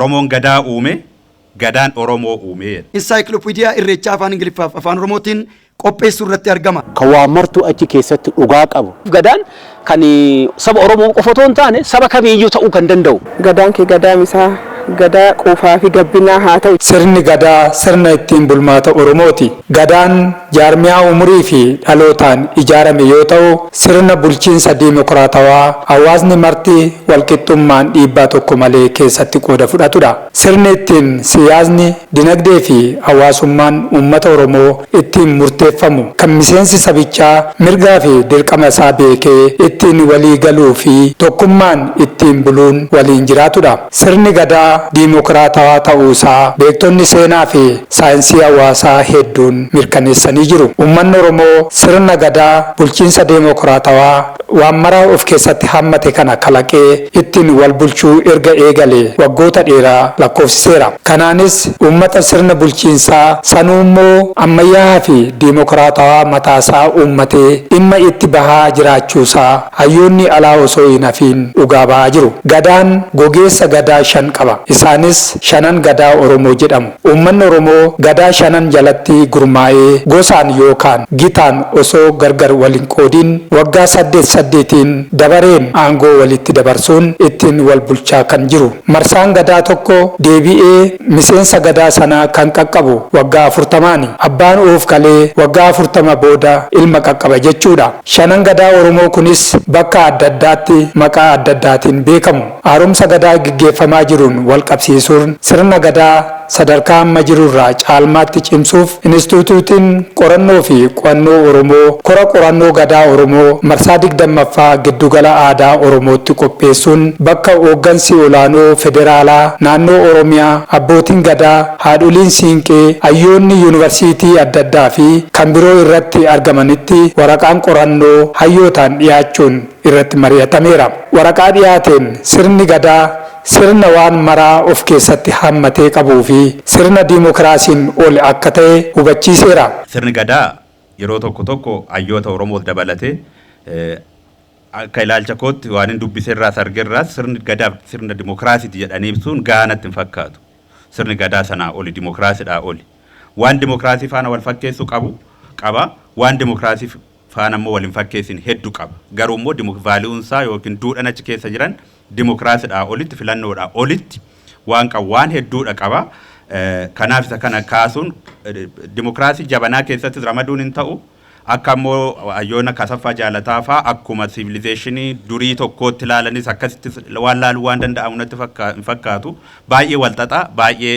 Oromoon Gadaa uume, Gadaan Oromoo uume jedha. Insaayikilopiidiyaa Irreechaa Afaan Ingiliffaaf Afaan Oromootiin qopheessuu irratti argama. Kan waa martuu achi keessatti dhugaa qabu. Gadaan kan saba Oromoo qofa otoo hin taane saba kamiiyyuu ta'uu kan danda'u. Gadaan kee gadaa misaa, gadaa quufaa fi gabbinaa haa ta'u. Sirni Gadaa sirna ittiin bulmaata Oromooti. Gadaan jaarmiyaa umurii fi dhalootaan ijaarame yoo ta'u, sirna bulchiinsa diimokiraatawaa hawaasni marti walqixxummaan dhiibbaa tokko malee keessatti qooda fudhatudha. Sirni ittiin siyaasni, dinagdee fi hawaasummaan uummata Oromoo ittiin murteeffamu, kan miseensi sabichaa mirgaa fi dirqama isaa beekee ittiin walii galuu fi tokkummaan ittiin buluun waliin jiraatudha. Sirni Gadaa diimokiraatawaa ta'uu isaa beektonni seenaa fi saayinsii hawaasaa hedduun mirkaneessanii jiru. Uummanni Oromoo sirna Gadaa bulchiinsa deemokiraatawaa waan mara of keessatti hammate kana kalaqee ittiin wal bulchuu erga eegalee waggoota dheeraa lakkoofsiseera. Kanaanis uummata sirna bulchiinsaa sanuu immoo ammayyaa'aa fi diimokiraatawaa mataasaa uummatee dhimma itti bahaa jiraachuusaa hayyoonni alaa osoo hin hafiin dhugaa bahaa jiru. Gadaan gogeessa Gadaa 5 qaba. Isaanis shanan Gadaa Oromoo jedhamu. Uummanni Oromoo Gadaa shanan jalatti gurmaa'ee gosaan yookaan gitaan osoo gargar wal hin qoodiin waggaa saddeet saddeetiin dabareen aangoo walitti dabarsuun ittiin wal bulchaa kan jiru. Marsaan Gadaa tokko deebi'ee miseensa Gadaa sanaa kan qaqqabu waggaa 40ni. Abbaan oofkalee waggaa 40 booda ilma qaqqaba jechuudha. Shanan Gadaa Oromoo kunis bakka adda addaatti maqaa adda addaatiin beekamu. Haaromsa Gadaa geggeeffamaa jiruun walqabsiisuurn sirna Gadaa sadarkaa amma jirurraa caalmaatti cimsuuf Inistituutiin Qorannoo fi Qu'annoo Oromoo Kora Qorannoo Gadaa Oromoo marsaa 20ffaa Giddugala Aadaa Oromootti qopheessuun bakka ooggansi olaanoo Federaalaa, Naannoo Oromiyaa, Abbootiin Gadaa, Haadholiin Siinqee, hayyoonni Yuunivarsiitii adda addaa fi kan biroo irratti argamanitti waraqaan qorannoo hayyootaan dhiyaachuun irratti mari'atameera. Waraqaa dhiyaateen sirni Gadaa sirna waan maraa of keessatti hammatee qabuu fi sirna diimokiraasiin ol akka ta'e hubachiiseera. Sirni Gadaa yeroo tokko tokko hayyoota Oromoos dabalatee akka ilaalcha kootti waanin dubbiserraas argerraas sirni Gadaa sirna dimokiraasiiti jedhanii ibsuun gahaa natti hin fakkaatu. Sirni Gadaa sanaa oli, dimokiraasidhaa oli. Waan dimokiraasii faana wal fakkeessu qabu qaba, waan dimokiraasii faana immoo wal hin fakkeessine heddu qaba. Garuu immoo value'n isaa yookiin duudhan achi keessa jiran dimokiraasidhaa olitti, filannoodhaa olitti waan qabu waan hedduudha qaba. Kanaaf isa kana kaasuun dimokiraasii jabanaa keessattis ramaduun hin ta'u. Akka immoo hayyoona akka Asaffaa Jaalataa fa'aa akkuma siivilizeeshinii durii tokkootti ilaalanis akkasitti waan laaluu waan danda'amu natti hin fakkaatu. Baay'ee walxaxaa, baay'ee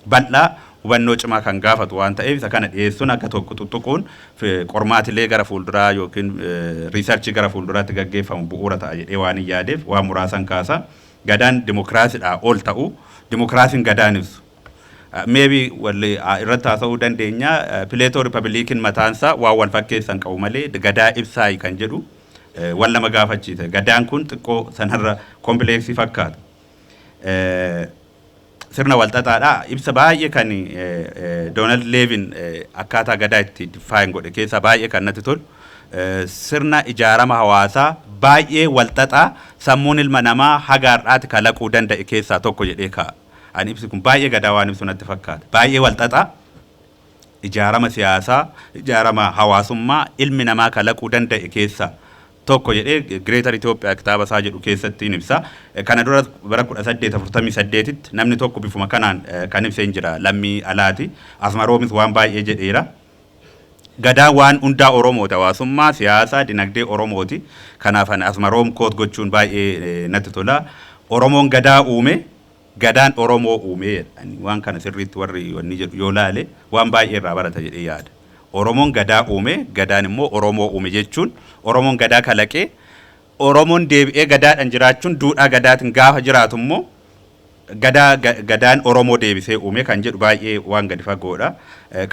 bal'aa, hubannoo cimaa kan gaafatu waan ta'eef isa kana dhiyeessuun akka tokko tuttuquun qormaatilee gara fuulduraa yookiin riisarchii gara fuulduraatti gaggeeffamu bu'uura ta'a jedhee waan hin yaadeef waan muraasan kaasa. Gadaan dimokiraasidhaa ol ta'u, dimokiraasiin Gadaan ibsu. Maybe wal irratti haasa'uu dandeenya. Pileetoo Riipabiliikiin mataansaa waan wal fakkeessan qabu malee Gadaa ibsaayi kan jedhu wal nama gaafachiisa. Gadaan kun xiqqoo sanarra kompleksii fakkaata. Sirna walxaxaadha. Ibsa baay'ee kan Doonaald Leevin akkaataa Gadaa itti define godhe keessaa baay'ee kan natti tolu. Sirna ijaarama hawaasaa baay'ee walxaxaa sammuun ilma namaa haga har'aati kalaquu danda'e keessaa tokko jedhee kaa'a. Ani ibsi kun baay'ee Gadaa waan ibsu natti fakkaata. Baay'ee walxaxaa ijaarama siyaasaa, ijaarama hawaasummaa ilmi namaa kalaquu danda'e keessaa tokko jedhee Greater Ethiopia kitaaba isaa jedhu keessatti in ibsa. Kana dura bara 1848tti namni tokko bifuma kanaan kan ibsee hin jira lammii alaati. Asmaroomis waan baay'ee jedheera. Gadaan waan hundaa Oromooti. Hawaasummaa, siyaasa, dinagdee Oromooti. Kanaaf ani Asmaroom quote gochuun baay'ee natti tola. Oromoon Gadaa uume, Gadaan Oromoo uume jedha. Waan kana sirriitti warri wanni jedhu yoo laale waan baay'ee irraa barata jedhee yaada. Oromoon Gadaa uume, Gadaan immoo Oromoo uume jechuun Oromoon Gadaa kalaqee Oromoon deebi'ee Gadaadhaan jiraachuun duudhaa Gadaatiin gaafa jiraatu immoo Gadaa Gadaan Oromoo deebisee uume kan jedhu baay'ee waan gadi fagoodha.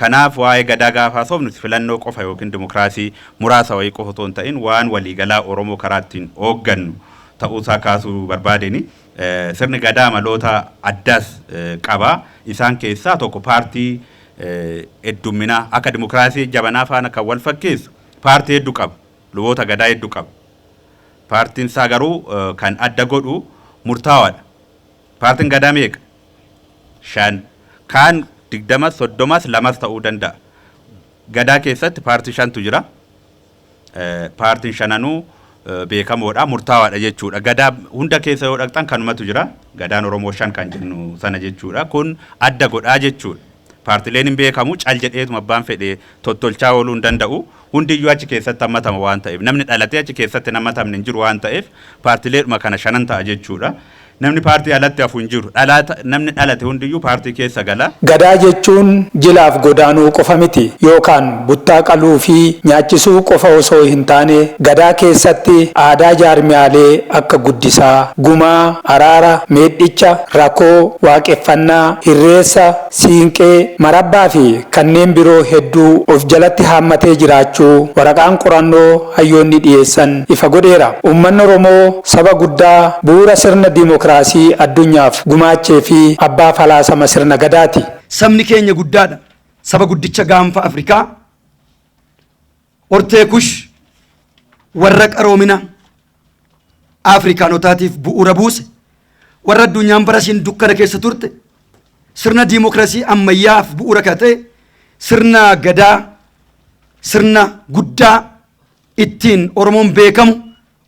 Kanaaf waa'ee Gadaa gaafa haasofnu filannoo qofa yookiin dimokiraasii muraasa wayii qofa otoo hin ta'in waan waliigalaa Oromoo karaa ittiin hooggannu ta'uusaa kaasuu barbaadeni. Sirni Gadaa amaloota addaas qaba. Isaan keessaa tokko paartii heddumminaa akka dimokiraasii jabanaa faana kan wal fakkeessu paartii hedduu qaba. Luboota Gadaa hedduu qaba. Paartiin isaa garuu kan adda godhu murtaawaadha. Paartiin Gadaa meeqa? 5. Kaan 20, 30, 2 ta'uu danda'a. Gadaa keessatti paartii 5tu jira. Paartiin shananuu beekamoodha, murtaawaadha jechuudha. Gadaa hunda keessa yoo dhaqxan kanumatu jira. Gadaan Oromoo 5 kan jennu sana jechuudha. Kun adda godhaa jechuudha. Paartileen hin beekamu, cal jedheetuma abbaan fedhe tottolchaa ooluu hin danda'u. Hundiyyuu achi keessatti hammatama waan ta'eef, namni dhalatee achi keessatti hin hammatamne hin jiru waan ta'eef, paartileedhuma kana shanan ta'a jechuudha. Namni paartii alatti hafu hin jiru. Namni dhalate hundiyyuu paartii keessa gala. Gadaa jechuun jilaaf godaanuu qofa miti, yookaan buttaa qaluu fi nyaachisuu qofa osoo hin taane, Gadaa keessatti aadaa jaarmiyaalee akka guddisaa, gumaa, araara, meedhicha, rakoo, waaqeffannaa, hirreessa, siinqee, marabbaa fi kanneen biroo hedduu of jalatti haammatee jiraachuu waraqaan qorannoo hayyoonni dhiyeessan ifa godheera. Uummanni Oromoo saba guddaa bu'uura sirna diimokiraasii addunyaaf gumaachee fi abbaa falaasama sirna Gadaati. Sabni keenya guddaadha. Saba guddicha gaanfa Afrikaa, hortee Kush, warra qaroomina Afrikaanotaatiif bu'uura buuse, warra addunyaan bara isiin dukkana keessa turte sirna diimokiraasii ammayyaaf bu'uura kan ta'e sirna Gadaa, sirna guddaa ittiin Oromoon beekamu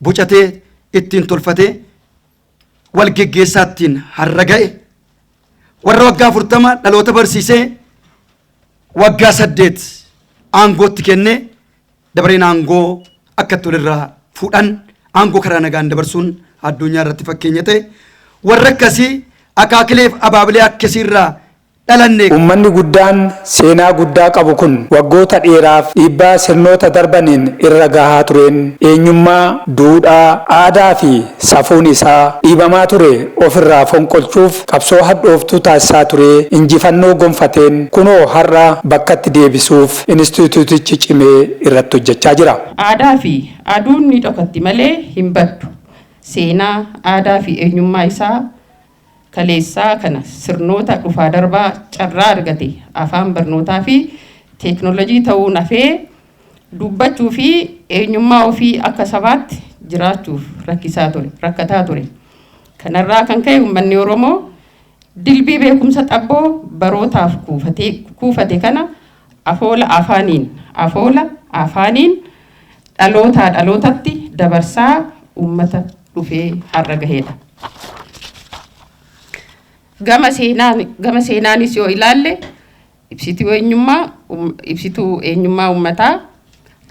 bocatee, ittiin tolfatee, wal geggeessaa ittiin har'a ga'e, warra waggaa 40 dhaloota barsiisee, waggaa 8 aangootti kennee, dabareen aangoo akka itti walirraa fuudhan aangoo karaa nagaan dabarsuun addunyaa irratti fakkeenya ta'e, warra akkasii akaakileef abaabilee akkasiirraa dhalanne. Uummanni guddaan seenaa guddaa qabu kun waggoota dheeraaf dhiibbaa sirnoota darbaniin irra gahaa tureen eenyummaa, duudhaa, aadaa fi safuun isaa dhiibamaa ture ofirraa fonqolchuuf qabsoo hadhooftuu taasisaa turee injifannoo gonfateen kunoo har'a bakkatti deebisuuf Inistiitiyuutichi cimee irratti hojjechaa jira. Aadaa fi aduun ni dhokatti malee hin baddu. Seenaa, aadaa fi eenyummaa isaa kaleessaa kana sirnoota dhufaa darbaa carraa argate afaan barnootaa fi teeknoolojii ta'uun hafee dubbachuu fi eenyummaa ofii akka sabaatti jiraachuuf rakkisaa ture, rakkataa ture. Kanarraa kan ka'e uummanni Oromoo dilbii beekumsa xabboo barootaaf kuufate kana afoola afaaniin dhalootaa dhalootatti dabarsaa uummata dhufee har'a gaheedha. Gama seenaanis yoo ilaalle, ibsituu eenyummaa uummataa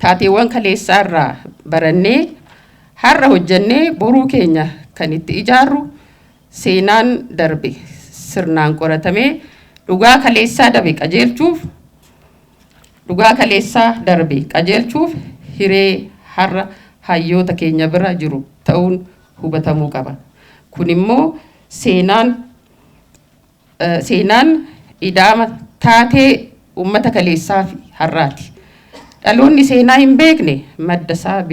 taateewwan kaleessaa irraa barannee har'a hojjannee boruu keenya kan itti ijaarru, seenaan darbe sirnaan qoratamee dhugaa kaleessaa darbe qajeelchuuf hiree har'a hayyoota keenya bira jiru ta'uun hubatamuu qaba. Kun immoo seenaan ida'ama taatee uummata kaleessaa fi har'aati. Dhaloonni seenaa hin beekne madda isaa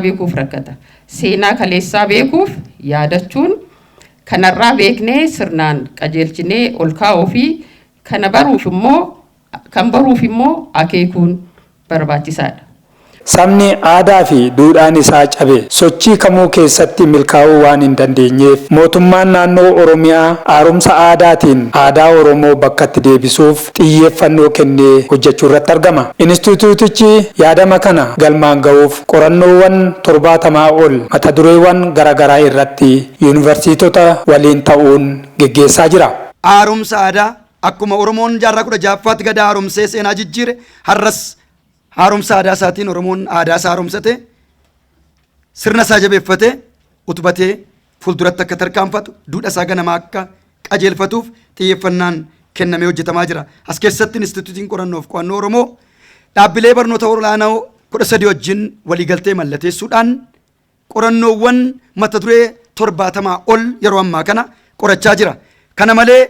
beekuuf rakkata. Seenaa kaleessaa beekuuf yaadachuun, kanarraa beeknee sirnaan qajeelchinee ol kaa'uu fi kana baruuf immoo kan baruuf immoo akeekuun barbaachisaadha. Sabni aadaa fi duudhaan isaa cabe sochii kamuu keessatti milkaa'uu waan hin dandeenyeef, mootummaan naannoo Oromiyaa haaromsa aadaatiin aadaa Oromoo bakkatti deebisuuf xiyyeeffannoo kennee hojjechuu irratti argama. Inistituutichi yaadama kana galmaan ga'uuf qorannoowwan 70 ol mata dureewwan garaagaraa irratti yuunivarsiitota waliin ta'uun geggeessaa jira. Haaromsa aadaa, akkuma Oromoon jaarraa 16ffaatti gadaa haaromsee seenaa jijjiire, har'as haaromsa aadaa isaatiin Oromoon aadaa isaa haaromsate, sirna isaa jabeeffatee, utubatee fuulduratti akka tarkaanfatu, duudha isaa ganamaa akka qajeelfatuuf xiyyeeffannaan kennamee hojjetamaa jira. As keessatti Inistituutiin Qorannoof Qo'annoo Oromoo dhaabbilee barnoota olaanoo 13 wajjin waliigaltee mallateessuudhaan qorannoowwan mata duree 70 ol yeroo ammaa kana qorachaa jira. Kana malee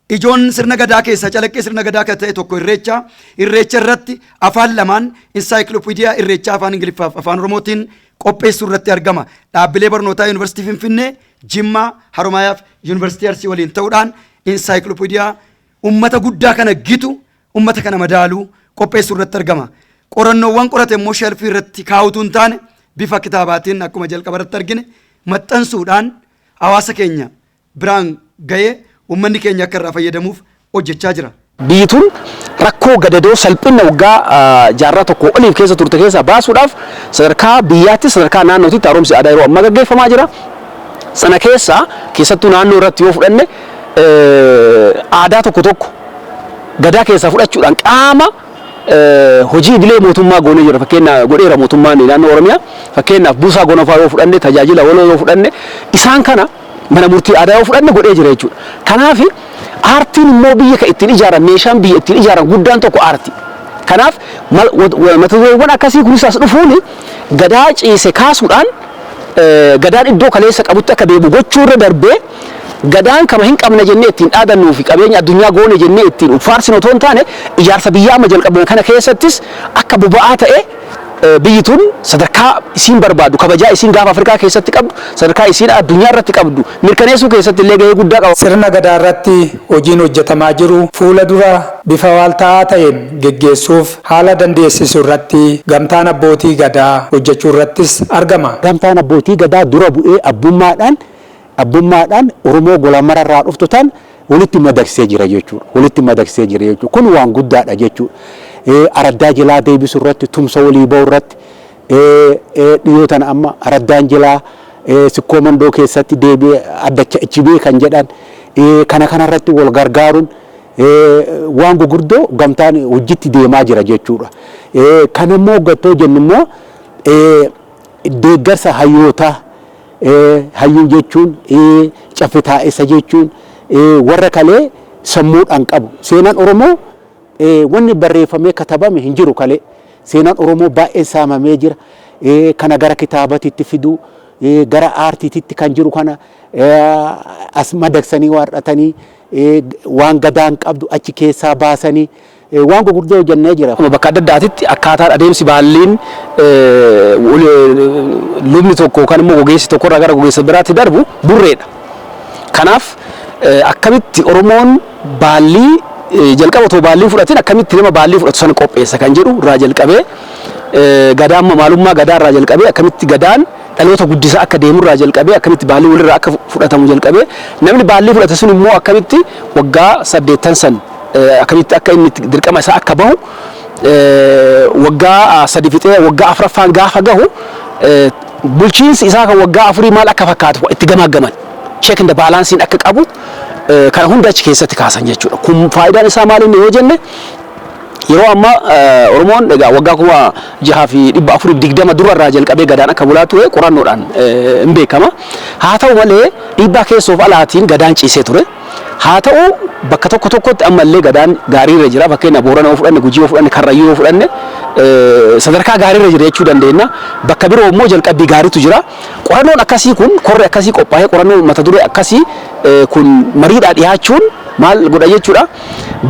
ijoon sirna Gadaa keessaa calaqqee sirna Gadaa kan ta'e tokko Irreecha. Irreecha irratti afaan lamaan insaayikilopiidiyaa Irreechaa afaan Ingiliffaaf afaan Oromootiin qopheessuu irratti argama. Dhaabbilee barnootaa Yuunivarsiitii Finfinnee, Jimmaa, Haromaayaa fi Yuunivarsiitii Arsii waliin ta'uudhaan insaayikilopiidiyaa ummata guddaa kana gitu, ummata kana madaaluu qopheessuu irratti argama. Qorannoowwan qorate immoo shelfii irratti kaa'utu hin taane, bifa kitaabaatiin akkuma jalqaba irratti argine maxxansuudhaan hawaasa keenya biraan ga'ee uummanni keenya akka irraa fayyadamuuf hojjechaa jira. Biyyi tun rakkoo gadadoo salphina waggaa jaarraa tokko oliif keessa turte keessaa baasuudhaaf sadarkaa biyyaatti, sadarkaa naannootti haaromsi aadaa yeroo ammaa gaggeeffamaa jira. Sana keessa keessattuu naannoo irratti yoo fudhanne, aadaa tokko tokko gadaa keessaa fudhachuudhaan qaama hojii idilee mootummaa goonee jira. Fakkeenya godheera mootummaan naannoo Oromiyaa. Fakkeenyaaf, buusaa gonofaa yoo fudhanne, tajaajila waloo yoo fudhanne, isaan kana mana murtii aadaa yoo fudhanne godhee jira jechuudha. Kanaaf aartiin immoo biyya kan ittiin ijaaran, meeshaan biyya ittiin ijaaran guddaan tokko aartii. Kanaaf mata dureewwan akkasii kunis as dhufuun gadaa ciise kaasuudhaan gadaan iddoo kaleessa qabutti akka deebi'u gochuu irra darbee, gadaan kama hin qabne jennee ittiin dhaadannuu fi qabeenya addunyaa goone jennee ittiin faarsinu otoo hin taane, ijaarsa biyyaa amma jalqabne kana keessattis akka boba'aa ta'e, biyyi tun sadarkaa isiin barbaadu, kabajaa isiin gaafa Afrikaa keessatti qabdu, sadarkaa isiin addunyaa irratti qabdu mirkaneessuu keessatti illee gahee guddaa qaba. Sirna gadaa irratti hojiin hojjetamaa jiru fuula dura bifa waaltaa'aa ta'een geggeessuuf haala dandeessisu irratti gamtaan abbootii gadaa hojjechuu irrattis argama. Gamtaan abbootii gadaa dura bu'ee abbummaadhaan Oromoo gola mararraa dhuftu tan walitti madaqsee jira jechuudha. Walitti madaqsee jira jechuudha. Kun waan guddaadha jechuudha. Araddaa jilaa deebisuu irratti, tumsa walii ba'uu irratti, dhiyoo tana amma araddaan jilaa Sikkoo Mandoo keessatti deebi'ee addacha ichibee kan jedhan kana kanarratti wal gargaaruun waan gurguddoo gamtaan hojiitti deemaa jira jechuudha. Kan immoo hoggattoo jennu immoo deeggarsa hayyootaa, hayyuu jechuun, caffe taa'essa jechuun, warra kalee sammuudhaan qabu. Seenaan Oromoo wanni barreeffamee katabame hin jiru kalee. Seenaan Oromoo baay'een saamamee jira. Kana gara kitaabatitti fiduu, gara aartiititti kan jiru kana as madaqsanii waarratanii, waan gadaan qabdu achi keessaa baasanii waan gurguddoo hojjennee jira. Bakka adda addaatitti akkaataan adeemsi baalliin lubni tokko yookaan immoo gogeessi tokko irraa gara gogeessa biraatti darbu burreedha. Kanaaf akkamitti Oromoon baallii jalqaba otoo baallii fudhatin akkamitti nama baallii fudhatu sana qopheessa kan jedhu irraa jalqabee, gadaan maalummaa gadaa irraa jalqabee, akkamitti gadaan dhaloota guddisaa akka deemu irraa jalqabee, akkamitti baallii walirraa akka fudhatamu jalqabee, namni baallii fudhate sun immoo akkamitti waggaa 8 san akkamitti akka inni dirqama isaa akka bahu, waggaa 3 fixee waggaa afuraffaan gaafa gahu bulchiinsi isaa kan waggaa 4 maal akka fakkaatu itti gamaaggaman, check and balancing akka qabu kana hunda achi keessatti kaasan jechuudha. Kun faayidaan isaa maal inni yoo jenne, yeroo ammaa Oromoon egaa waggaa 6420 dura irraa jalqabee gadaan akka bulaa ture qorannoodhaan hin beekama. Haa ta'u malee dhiibbaa keessoof alaatiin gadaan ciisee ture. Haa ta'u, bakka tokko tokkotti ammallee gadaan gaariirra jira. Fakkeenya Boorana yoo fudhanne, Gujii yoo fudhanne, Karrayyuu yoo fudhanne, sadarkaa gaariirra jira jechuu dandeenya. Bakka biroo immoo jalqabbii gaariitu jira. Qorannoon akkasii kun, korri akkasii qophaa'ee, qorannoo mata duree akkasii kun mariidhaa dhiyaachuun maal godha jechuudha?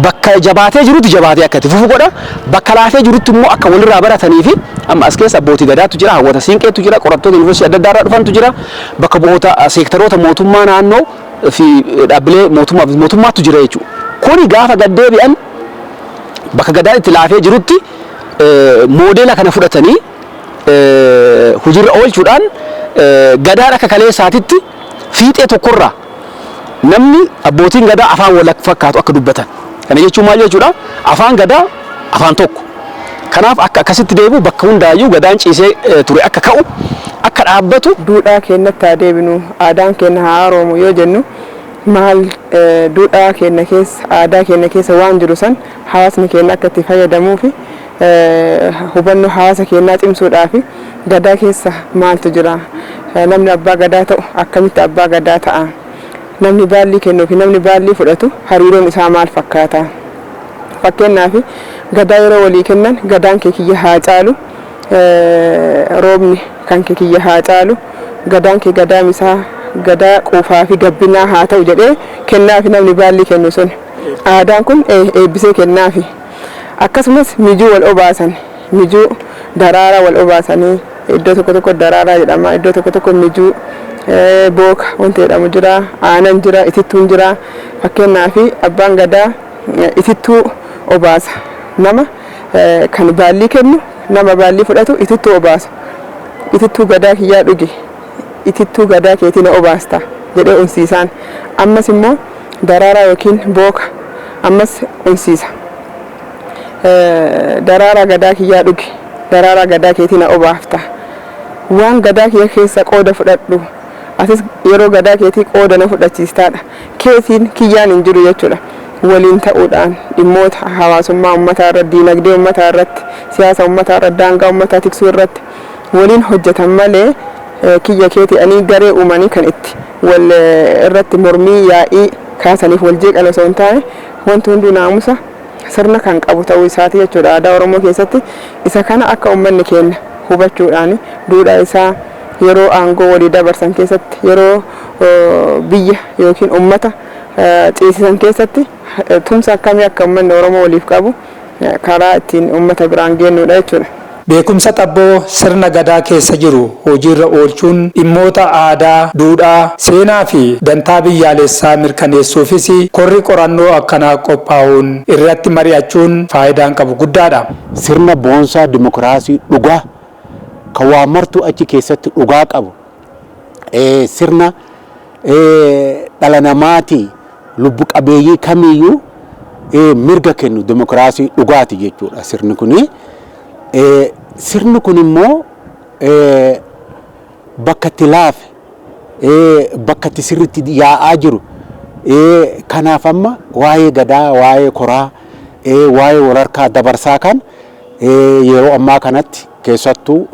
Bakka jabaatee jirutti jabaatee akka itti fufu godha. Bakka laafee jirutti immoo akka walirraa baratanii fi amma as keessa abbootii gadaatu jira, hawwata siinqeetu jira, qorattoota yuunivarsiitii adda addaa irraa dhufantu jira, bakka bu'oota seektaroota mootummaa naannoo fi dhaabbilee mootummaa fi mootummaatu jira jechuudha. Kuni gaafa gad deebi'an bakka gadaan itti laafee jirutti moodela kana fudhatanii hojiirra oolchuudhaan, gadaan akka kaleessaatitti fiixee tokkorraa namni abbootiin gadaa afaan wal fakkaatu akka dubbatan. Kana jechuun maal jechuudha? Afaan gadaa afaan tokko. Kanaaf akka akkasitti deebi'u, bakka hundaayyuu gadaan ciisee ture akka ka'u, akka dhaabbatu. Duudhaa keenyatti haa deebinu, aadaan keenya haa haaroomu yoo jennu maal, duudhaa keenya keessa, aadaa keenya keessa waan jiru san hawaasni keenya akka itti fayyadamuu fi hubannoo hawaasa keenyaa cimsuudhaaf, gadaa keessa maaltu jira, namni abbaa gadaa ta'u akkamitti abbaa gadaa ta'a, namni baallii kennuu fi namni baallii fudhatu hariiroon isaa maal fakkaata? Fakkeenyaaf, gadaa yeroo walii kennan, gadaan kee kiyya haa caalu, roobni kan kee kiyya haa caalu, gadaan kee gadaa misaa, gadaa quufaa fi gabbinaa haa ta'u jedhee kennaafi. Namni baallii kennu sun aadaan kun eebbisee kennaafi. Akkasumas mijuu wal obaasan, mijuu daraaraa wal obaasanii, iddoo tokko tokko daraaraa jedhama, iddoo tokko tokko mijuu booka wanti jedhamu jira, aanan jira, itittuun jira. Fakkeenyaaf, abbaan gadaa itittuu obaasa. Nama kan baallii kennu, nama baallii fudhatu itittuu obaasa. Itittuu gadaa kiyyaa dhugi, itittuu gadaa keetii na obaasta. jedhee unsiisaan. Ammas immoo daraaraa yookiin booka ammas unsiisa. Daraaraa gadaa kiyyaa dhugi, daraaraa gadaa keetii na obaafta. Waan gadaa kiyya keessa qooda fudhadhu, atis yeroo gadaa keetii qooda na fudhachiistaadha. Keetiin kiyyaan hin jiru jechuudha. Waliin ta'uudhaan dhimmoota hawaasummaa uummataa irratti, diinagdee uummataa irratti, siyaasa uummataa irratti, daangaa uummataa tiksuu irratti waliin hojjetan malee, kiyya keetii ani garee uumanii kan itti wal irratti mormii yaa'ii kaasaniif wal jeeqan osoo hin taane, wanti hunduu naamusa sirna kan qabu ta'uu isaati jechuudha. Aadaa Oromoo keessatti isa kana akka uummanni keenya hubachuudhaan duudhaa isaa yeroo aangoo walii dabarsan keessatti, yeroo biyya yookiin uummata ceesisan keessatti, tumsa akkamii akka uummanni Oromoo waliif qabu karaa ittiin uummata biraan geenyudha jechuudha. Beekumsa xabboo sirna gadaa keessa jiru hojiirra oolchuun dhimmoota aadaa, duudhaa, seenaa fi dantaa biyyaalessaa mirkaneessuufis korri qorannoo akkanaa qophaa'uun irratti mari'achuun faayidaan qabu guddaadha. Sirna boonsaa dimokiraasii dhugaa kan waa martuu achi keessatti dhugaa qabu, sirna dhala namaatii lubbu qabeeyyii kamiyyuu mirga kennu, dimokiraasii dhugaati jechuudha sirni kuni. Sirni kun immoo bakka itti laafe, bakka itti sirriitti yaa'aa jiru. Kanaaf amma waa'ee gadaa, waa'ee koraa, waa'ee walharkaa dabarsaa kan yeroo ammaa kanatti, keessattuu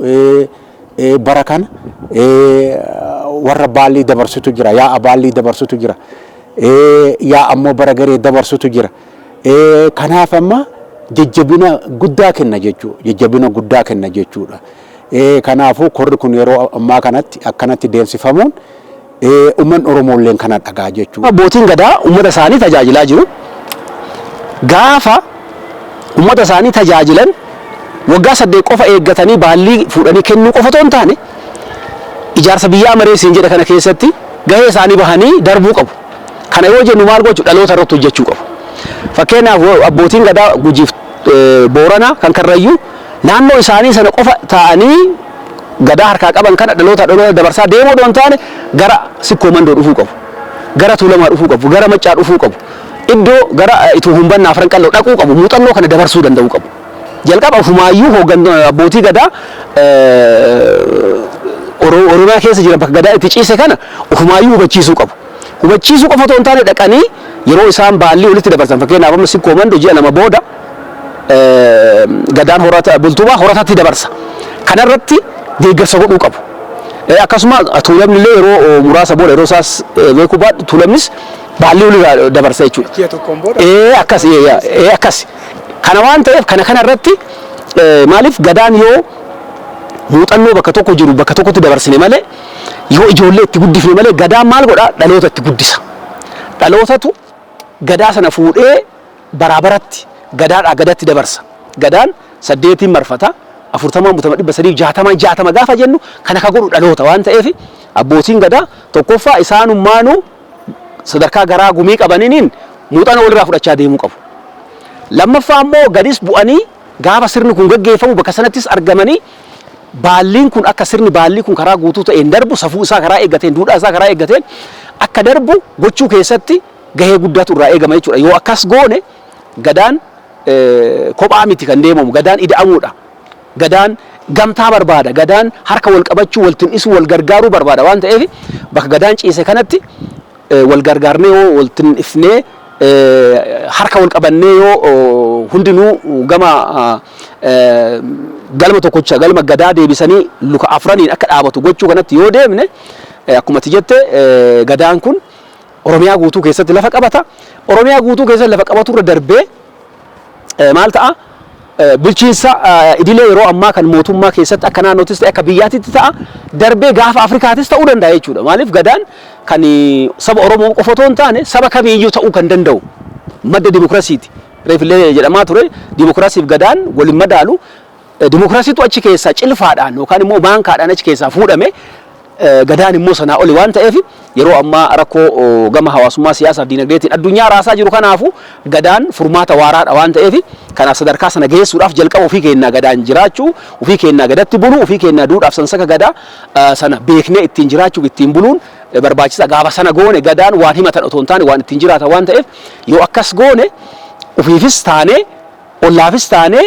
bara kana, warra baallii dabarsutu jira, yaa'a baallii dabarsutu jira, yaa'a ammoo bara garee dabarsutu jira. Kanaaf amma jajjabina guddaa kenna jechuudha. Jajjabina guddaa kenna jechuudha. Kanaafuu korri kun yeroo ammaa kanatti akkanatti deemsifamuun uummanni Oromoo illee kana dhagaa jechuudha. Abbootiin gadaa uummata isaanii tajaajilaa jiru. Gaafa uummata isaanii tajaajilan waggaa 8 qofa eeggatanii baallii fuudhanii kennuu qofa otoo hin taane, ijaarsa biyyaa mareessiin jedha kana keessatti gahee isaanii bahanii darbuu qabu. Kana yoo jennu maal gochuu? Dhaloota irratti hojjechuu qabu. Fakkeenyaaf, abbootiin gadaa Gujiif Booranaa kan Karrayyuu naannoo isaanii sana qofa taa'anii gadaa harkaa qaban kana dhaloota dhaloota dabarsaa deemuu otoo hin taane, gara Sikkoo Mandoo dhufuu qabu. Gara Tuulamaa dhufuu qabu. Gara Maccaa dhufuu qabu. Iddoo gara Ituu Humbannaa, Afran Qalloo dhaquu qabu. Muuxannoo kana dabarsuu danda'uu qabu. Jalqaba ofumaayyuu abbootii gadaa Oromiyaa keessa jiran, bakka gadaa itti ciise kana ofumaayyuu hubachiisuu qabu. Hubachiisuu qofa otoo hin taane, dhaqanii yeroo isaan baallii walitti dabarsan, fakkeenyaaf amma Sikkoo Mandoo ji'a 2 booda gadaan horata bultumaa horatatti dabarsa. Kanarratti deeggarsa godhuu qabu. Akkasuma Tuulamni illee yeroo muraasa booda, yeroo isaas beekuu baadhu, Tuulamnis baallii walirraa dabarsa jechuudha. Ji'a tokkoon booda. Akkas, akkas. Kana waan ta'eef kana irratti, maaliif, gadaan yoo muuxannoo bakka tokko jiru bakka tokkotti dabarsine malee, yoo ijoollee itti guddifne malee, gadaan maal godhaa? Dhaloota itti guddisa. Dhalootatu gadaa sana fuudhee baraa baratti gadaadhaa gadatti dabarsa. Gadaan saddeetiin marfata, 40n butama, 360n 60 gaafa jennu, kana ka godhu dhaloota waan ta'eef, abbootiin gadaa tokkoffaa isaanummaanuu sadarkaa garaa gumii qabaniiniin muuxannoo walirraa fudhachaa deemuu qabu. Lammaffaa immoo gadis bu'anii gaafa sirni kun gaggeeffamu bakka sanattis argamanii, baalliin kun akka sirni baallii kun karaa guutuu ta'een darbu, safuu isaa karaa eeggateen, duudhaa isaa karaa eeggateen akka darbu gochuu keessatti gahee guddaatu irraa eegama jechuudha. Yoo akkas goone gadaan kophaa miti kan deemamu, gadaan ida'amuudha. Gadaan gamtaa barbaada. Gadaan harka wal qabachuu, wal tin'isuu, wal gargaaruu barbaada waan ta'eef, bakka gadaan ciise kanatti wal gargaarnee, yoo wal tin'ifnee, harka wal qabannee, yoo hundinuu gama galma tokkocha, galma gadaa deebisanii luka afraniin akka dhaabatu gochuu kanatti yoo deemne, akkuma ati jette, gadaan kun Oromiyaa guutuu keessatti lafa qabata. Oromiyaa guutuu keessatti lafa qabatu irra darbee maal ta'a? Bulchiinsa idilee yeroo ammaa kan mootummaa keessatti akka naannootis ta'e akka biyyaatitti ta'a. Darbee gaafa Afrikaatis ta'uu danda'a jechuudha. Maaliif, gadaan kan saba Oromoo qofa otoo hin taane saba kamiiyyuu ta'uu kan danda'u madda dimokiraasiiti. Reefillee jedhamaa ture, dimokiraasiif gadaan waliin madaalu. Dimokiraasiitu achi keessaa cilfaadhaan yookaan immoo maankaadhaan achi keessaa fuudhame. Gadaan immoo sanaa oli waan ta'eef, yeroo ammaa rakkoo gama hawaasummaa, siyaasaaf diinagdeetiin addunyaa raasaa jiru kanaafu gadaan furmaata waaraadha waan ta'eef, kanaaf sadarkaa sana geessuudhaaf jalqaba ofii keenyaa gadaan jiraachuu, ofii keenyaa gadatti buluu, ofii keenyaa duudhaaf sansaka gadaa sana beeknee ittiin jiraachuuf ittiin buluun barbaachisa. Gaafa sana goone, Gadaan waan himatan otoo hin taane waan ittiin jiraatan waan ta'eef, yoo akkas goone ofiifis taane, ollaafis taane,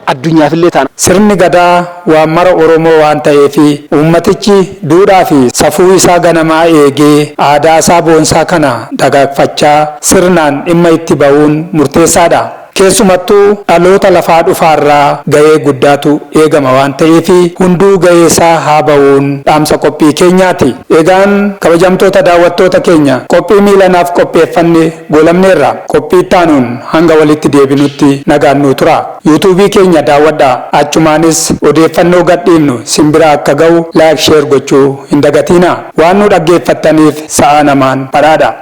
addunyaafillee taana. Sirni Gadaa waan mara Oromoo waan ta'eef, uummatichi duudhaa fi safuu isaa ganamaa eegee aadaa isaa boonsaa kana dagaagfachaa sirnaan dhimma itti ba'uun murteessaadha. Keessumattuu dhaloota lafaa dhufaarraa ga'ee guddaatu eegama waan ta'eef, hunduu ga'ee isaa haa ba'uun dhaamsa qophii keenyaati. Egaan kabajamtoota daawwattoota keenya, qophii miilanaaf qopheeffanne goolamneerra. Qophii ittaanuun hanga walitti deebinutti nagaan nuu tura. Yuutuubii keenya daawwadhaa. Achumaanis odeeffannoo gadhiifnu simbira akka ga'u like, share gochuu hin dagatiina. Waan nu dhaggeeffattaniif sa'aa namaan badhaadha.